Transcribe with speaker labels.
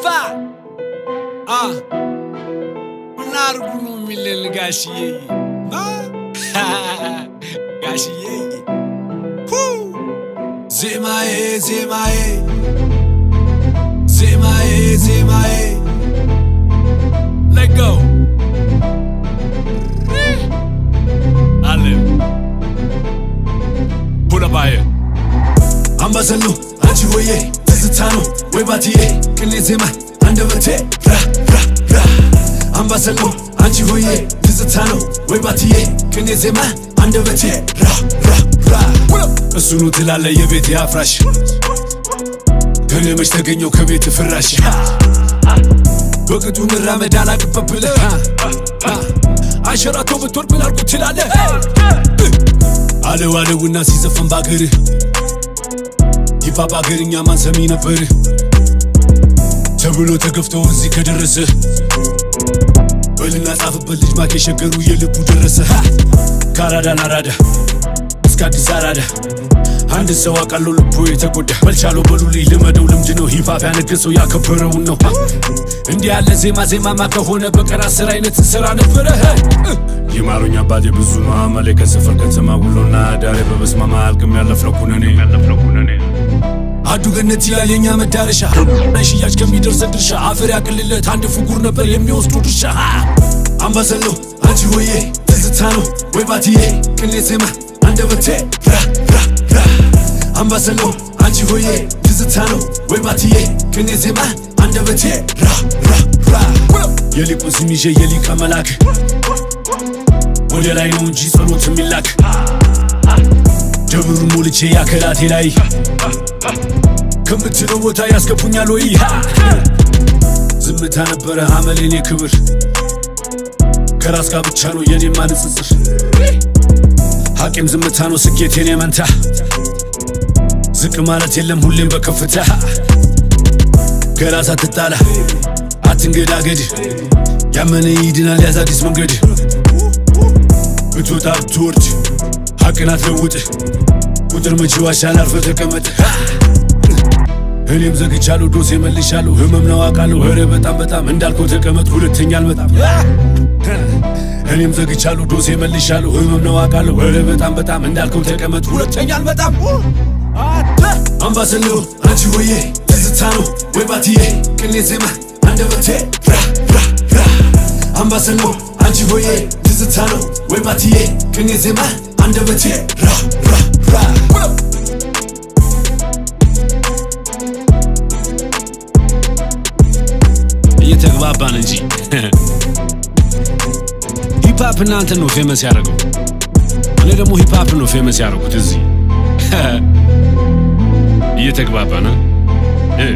Speaker 1: ይፋ ምን አርጉ ነው የሚለን ጋሽዬ? ጋሽዬ ዜማዬ ዜማዬ ዜማዬ ዜማዬ። Let go. አለን ሁለባዬ። አምባሰል ነው አንቺ ሆዬ፣ ትዝታ ነው ወይ ባትዬ፣ ቅኔ ዜማ አንደበቴ ራ ራ ራ። አምባሰል ነው አንቺ ሆዬ፣ ትዝታ ነው ወይ ባትዬ፣ ቅኔ ዜማ አንደበቴ ራ ራ ራ። እሱኑ ትላለ የቤቴ አፍራሽ፣ እኔ መች ተገኘው ከቤት ፍራሽ? በቅጡ መራመድ አላቅበት ብለህ አንሸራቶ ብትወድቅ ምን አልኩ ትላለህ? አለው አለውና ሲዘፈን ባገርህ ይፋ ባገርኛ ማን ሰሚ ነበር ተብሎ ተገፍቶ እዚህ ከደረሰ፣ በልና ጻፍበት ልጅ ማክ የሸገሩ የልቡ ደረሰ። ከአራዳ ለአራዳ እስከ አዲስ አራዳ አንድ ሰው አውቃለሁ ልቡ የተጎዳ። በልቻለው በሉልኝ ልመደው ልምድ ነው። Hip hop ያነገሰው ያከበረውን ነው። እንዲህ ያለ ዜማ ዜማማ ከሆነ በቀን 10 አይነት ስራ ነበረ። ይማሩኝ አባቴ ብዙ ነው አመሌ፣ ከሰፈር ከተማ ውሎና ዳሬ በበስማማ አልቅም ያለፍነው ኩነኔ። አዱ ገነት ይላል የኛ መዳረሻ፣ ሽያጭ ከሚደርሰን ድርሻ አፈር ያቅልለት አንድ ፍጉር ነበር የሚወስዱ ድርሻ። አምባሰል ነው አንቺ ሆዬ፣ ትዝታ ነው ወይ ባትዬ፣ ቅኔ ዜማ አንደበቴ ራ ራ ራ። አምባሰል ነው አንቺ ሆዬ፣ ትዝታ ነው ወይ ባትዬ፣ ቅኔ ዜማ አንደበቴ ራ ራ ራ። የሊቁን ስም ይዤ የሊቀ መላክ ወደ ላይ ነው እንጂ ጸሎት የሚላክ፣ ደብሩን ሞልቼ ያከላቴ ላይ ከምትለው ቦታ ያስገቡኛል ወይ? ዝምታ ነበረ አመሌኔ ክብር፣ ከራስ ጋር ብቻ ነው የኔማ ንጽጽር። ሐቂም ዝምታ ነው ስኬት የኔ መንታ፣ ዝቅ ማለት የለም ሁሌም በከፍታ። ከራስ አትጣላ አትንገዳገድ፣ ያመነ ይድናል ያዝ አዲስ መንገድ። ብትወጣ ብትወርድ ሐቅን አትለውጥ፣ ቁጥር መቼ ዋሻል አርፈህ ተቀመጥ። እኔም ዘግቻለሁ ዶሴ መልሻለሁ፣ ህመም ነው አውቃለሁ፣ ኧረ በጣም በጣም። እንዳልከው ተቀመጥ ሁለተኛ አልመጣም። እኔም ዘግቻለሁ ዶሴ መልሻለሁ፣ ህመም ነው አውቃለሁ፣ ኧረ በጣም በጣም። እንዳልከው ተቀመጥ ሁለተኛ አልመጣም። አምባሰል ነው አንቺ ሆዬ፣ ትዝታ ነው ወይ ባትዬ፣ ቅኔ ዜማ አንደበቴ ራ ራ ራ። አምባሰል ነው አንቺ ሆዬ፣ ትዝታ ነው ወይ ባትዬ፣ ቅኔ ዜማ አንደበቴ ራ ራ ራ።
Speaker 2: እየተግባባን እንጂ hip hop እናንተን ነው famous ያደረገው። እኔ ደግሞ hip hop ነው famous ያደረጉት እዚህ። እየተግባባን እ